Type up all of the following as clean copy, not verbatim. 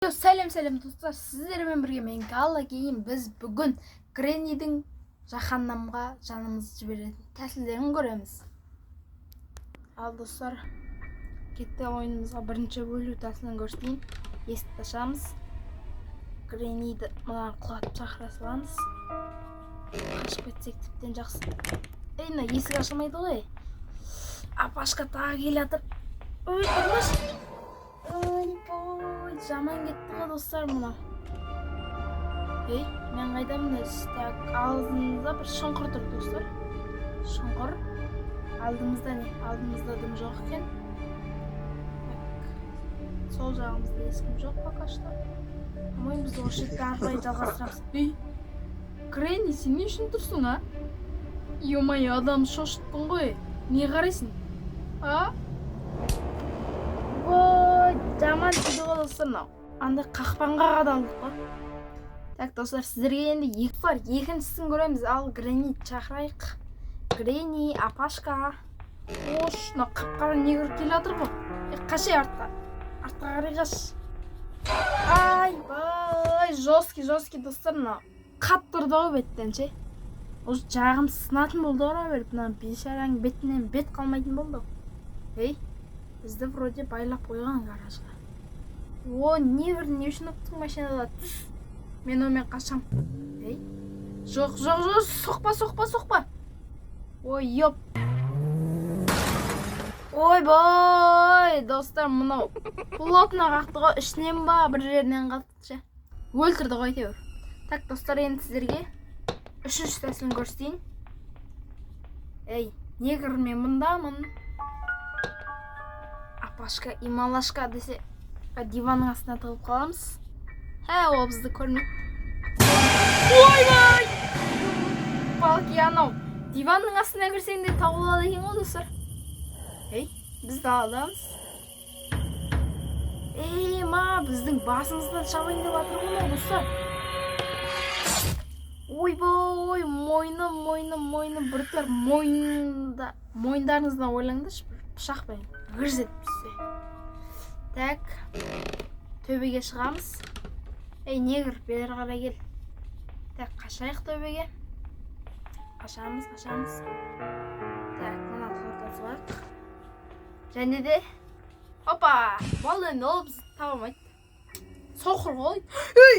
Сәлем, сәлем, достар! Сіздермен бірге мен, Гала Гейм. Біз бүгін Греннидің жаһаннамға жанымызды жіберетін тәсілдерін көреміз. Ал, достар, кетті ойынымызға. Бірінші өлу тәсілін көрсетейін. Есікті ашамыз, Гренниді мынаны құлатып, шақыра саламыз. Қашып кетсек, тіптен жақсы. Ей, мына есік ашылмайды ғой. Апашка тағы келе жатыр. Ой, ұрмашы! Ойбой, жаман кетті ғой, достар, мынау. Ей, мен қайдамын өзі? Так, алдымызда бір шұңқыр тұр, достар, шұңқыр. Алдымызда не? Алдымызда дым жоқ екен. Так, сол жағымызда ешкім жоқ пока что. По-моему, біз осы жерде ары қарай жалғастырамыз. Ей, Гренни, сен не үшін тұрсың, а? Ё-моё, адам шошыттың ғой. Не қарайсың, а? Ой, жаман тиді ғой, достар, мынау. Андай қақпанға қадалдық қой. Так, достар, сіздерге енді екі бар, екіншісін көреміз. Ал, Гренни шақырайық. Гренни, апашка. Ош, мына қап қара негр келе жатыр ғой. Е, қашай артқа, артқа қарай қаш! Айбай, жесткий, жесткий, достар, мынау қатты ұрды ғой беттен ше. Уже жағым сынатын болды ғой. Ұра беріп, мына бейшараның бетінен бет қалмайтын болды. Ей, бізді вроде байлап қойған гаражға. О, негр, не үшін ұқтың машинада? Түс, мен онымен қашам. Ей, жоқ, жоқ, жоқ, соқпа, соқпа, соқпа! Ой, ёп, ойбой, достар, мынау плотно қақты ғой. Ішінен ба, бір жерінен қақты ше, өлтірді ғой әйтеуір. Так, достар, енді сіздерге үшінші тәсілін көрсетейін. Ей, негр, мен мұндамын. Апашка и малашка десе, диванның астына тығылып қаламыз. Ә, ол бізді көрмейді. Ойбай, палки, анау диванның астына кірсең де тауып алады екен ғой, достар. Ей, біз даладамыз. Ей, ма, біздің басымыздан шабайын деп жатыр ғой мынау, достар. Ойбой, мойны, мойны, мойны бір мойнында. Мойындарыңыздан ойлаңдаршы, бір пышақпен гүрз етіп түссе. Так, төбеге шығамыз. Ей, негр, бері қарай кел. Так, қашайық төбеге. Қашамыз, қашамыз. Так, мына құлата салайық және де, опа, болды. Енді ол бізді таба алмайды, соқыр ғой. Ей,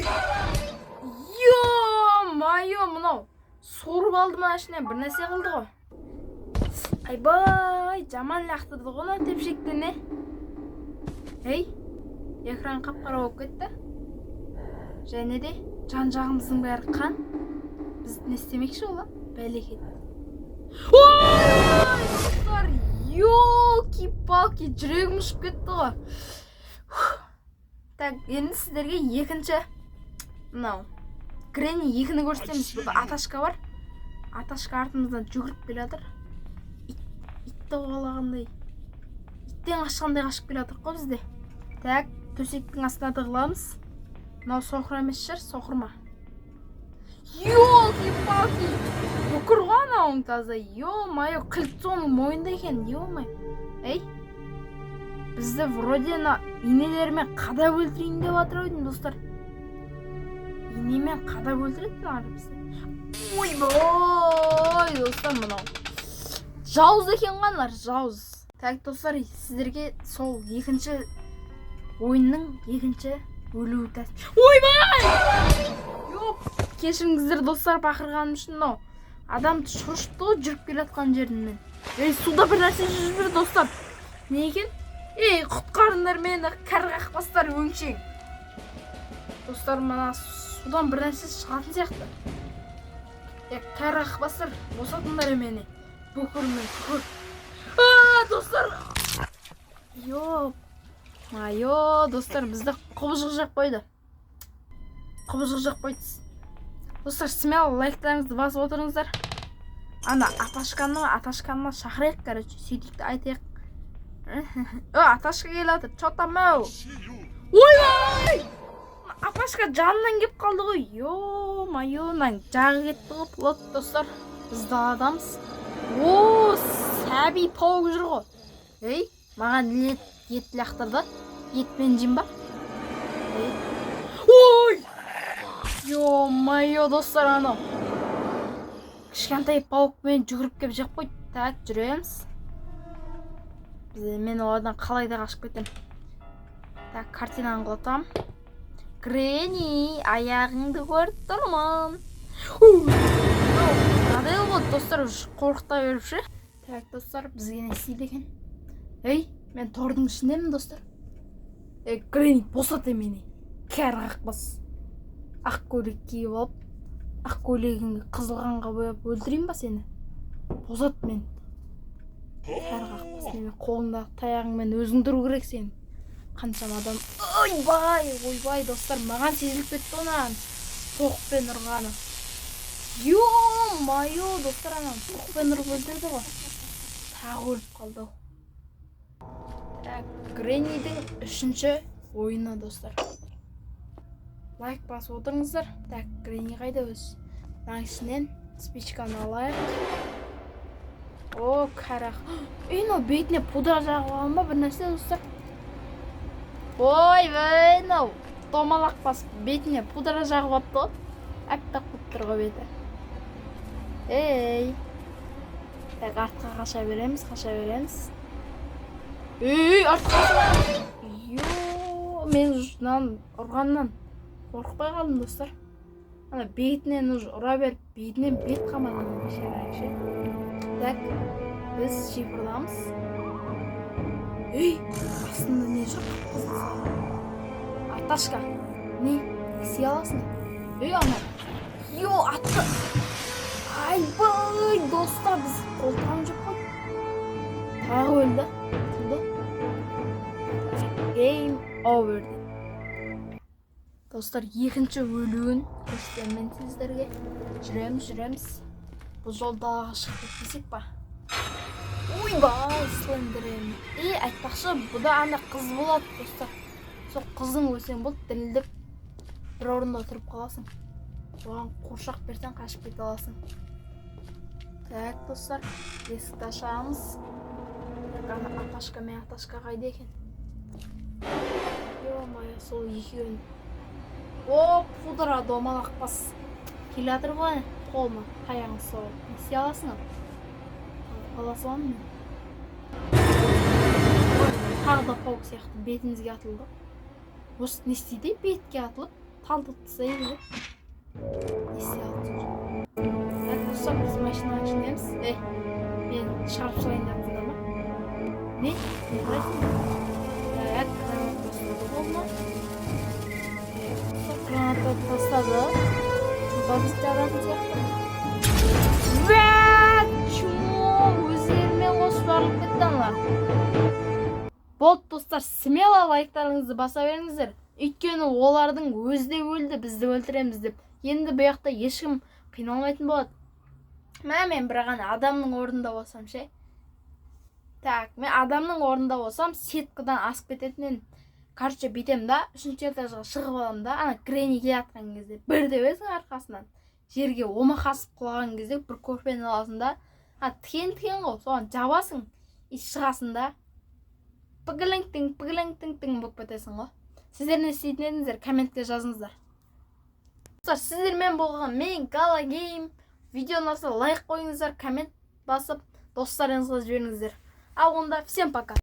ё-моё, мынау суырып алды ма, ішінен бір нәрсе қылды ғой. Айбай, жаман лақтырды ғой мынау тепшектен. Е, ей, экран қап қара болып кетті және де жан жағымыздың бәрі қан. Бізді не істемекші ол, а, бәлекет? Ой, достар, ёлки-палки, жүрегім ұшып кетті ғой. Так, енді сіздерге екінші мынау Гренни 2-ні көрсетеміз. Бұнда аташка бар. Аташка артымыздан жүгіріп келе жатыр. Итті қуалағандай, иттен қашқандай қашып келе жатыр қой бізде. Так, төсектің астына тығыламыз. Мынау соқыр емес шығар, соқыр ма? Ёлки-палки, бүкір ғой анауың таза. Ё-моё, кілт соның мойнында екен. Ё-моё, ей, бізді вроде ана инелерімен қадап өлтірейін деп жатыр ау деймін, достар. Инемен қадап өлтіреді мыналар бізді. Ойбой, достар, мынау жауыз екен ғой аналар, жауыз. Так, достар, сіздерге сол екінші ойынның екінші өлу тәсілі. Ойбай, ёп, кешіріңіздер, достар, бақырғаным үшін. Мынау адамды шошытты ғой жүріп келе жатқан жерінен. Ей, суда бір нәрсе жүзіп жүр, достар, не екен? Ей, құтқарыңдар мені, кәрі қақпастар, өңшең! Достар, мына судан бір нәрсе шығатын сияқты. Е, кәрі қақпастар, босатыңдар мені, бүкір мен түкір! А, достар, ё-моё, достар, бізді құбыжық жеп қойды, құбыжық жеп қойды. Достар, смело лайктарыңызды басып отырыңыздар. Ана аташканы, аташканы шақырайық, короче, сөйтейік те айтайық. О, аташка келе жатыр. Че там, ау? Ойбай, апашка жанынан келіп қалды ғой. Ё-моё, мынаның жағы кетті ғой плот. Достар, біз даладамыз. О, сәби паук жүр ғой. Ей, маған ет, ет лақтырды. Етпен жеймін ба? Ей. Ё-моё, достар, анау кішкентай паукмен жүгіріп келіп жеп қойды. Так, жүреміз. Біз, мен олардан қалай да қашып кетемін. Так, картинаны құлатамын. Гренни, аяғыңды көріп тұрмын. Мынадай болды, достар, уже қорқыта беріп ше. Так, достар, бізге не істейді екен? Ей, мен тордың ішіндемін, достар. Ей, Гренни, босат мені, кәрі қақбас. Ақ көйлек киіп алып, ақ көйлегіңді қызыл қанға бояп өлтірейін ба сені? Босат мені, кәрі қақбас неме. Қолыңдағы таяғыңмен өзің тұру керек сен. Қаншама адам. Ойбай, ойбай, достар, маған сезіліп кетті ғой мынаған тоқпен ұрғаны. Ё-моё, достар, ананы тоқпен ұрып өлтірді ғой. Тағы өліп қалды ау. Так, Греннидің үшінші ойыны, достар. Лайк басып отырыңыздар. Так, Гренни қайда өзі? Мынаның ішінен спичканы алайық. О, кәрі. Ей, мынау бетіне пудра жағып алған ба, бір нәрсе, достар? Ойбай, мынау домалақ басып, бетіне пудра жағып алыпты ғой. Аппақ болып тұр ғой беті. Ей, так, артқа қаша береміз, қаша береміз. Ей, артқа қаша. Ё, мен мынаны ұрғаннан қорықпай қалдым, достар. Ана бетінен уже ұра беріп, бетінен бет қалмады ана бейшараның ше. Так, біз шифрламыз. Ей, астында не жүр, қып-қызыл сары? Аташка, не істей аласың? Ей, ана, ё, атты. Айбай, достар, біз қолтығын жеп қойды. Тағы өлді, құтылды. Game over дейді. Достар, екінші өлуін көрсетемін мен сіздерге. Жүреміз, жүреміз. Бұл жолы далаға шығып кетпесек па? Ойбай, Слендермен. И айтпақшы, бұда ана қыз болады, достар. Сол қыздың өлсең болды, дірілдеп бір орында тұрып қаласың. Оған қуыршақ берсең, қашып кете аласың. Так, достар, есікті ашамыз. Так, ана аташка мен аташка қайда екен? Ё-моё, сол екеуін. О, пудра домалақ бас келе жатыр ғой, қолыма таяғын соғып. Не істей аласың? Ал қала саламын мен. Ой, тағы да паук сияқты бетімізге атылды. Осы не істейді? Бетке атылып, талдырып тастайды деп. Не істей алады сонша? Так, достар, біз машинаның ішіндеміз. Ей, мен шығарып салайын деп жатсыңдар ма? Не не қарайсың? Так, граната тастады қолына. Так, достар, граната тастады. Бұл бізді ұратын сияқты. Вә, чмо, өздерімен қосып жарылып кетті аналар. Болды, достар, смело лайктарыңызды баса беріңіздер, өйткені олардың өзі де өлді бізді өлтіреміз деп. Енді бұл жақта ешкім қиналмайтын болады. Мә, мен бір ғана адамның орнында болсам ше. Так, мен адамның орнында болсам, сеткадан асып кететін едім. Короче, бүйтемін да, үшінші этажға шығып аламын да, ана Гренни келе жатқан кезде бір тебесің арқасынан. Жерге омақасып құлаған кезде бір көрпені аласың да, а тікен тікен ғой, соған жабасың и шығасың да, пігілің пігілің тің тің болып кетесің ғой. Сіздер не істейтін едіңіздер? Комментке жазыңыздар. Достар, сіздермен болған мен, Гала Гейм. Видео ұнаса, лайк қойыңыздар, коммент басып, достарыңызға жіберіңіздер. Ал онда всем пока.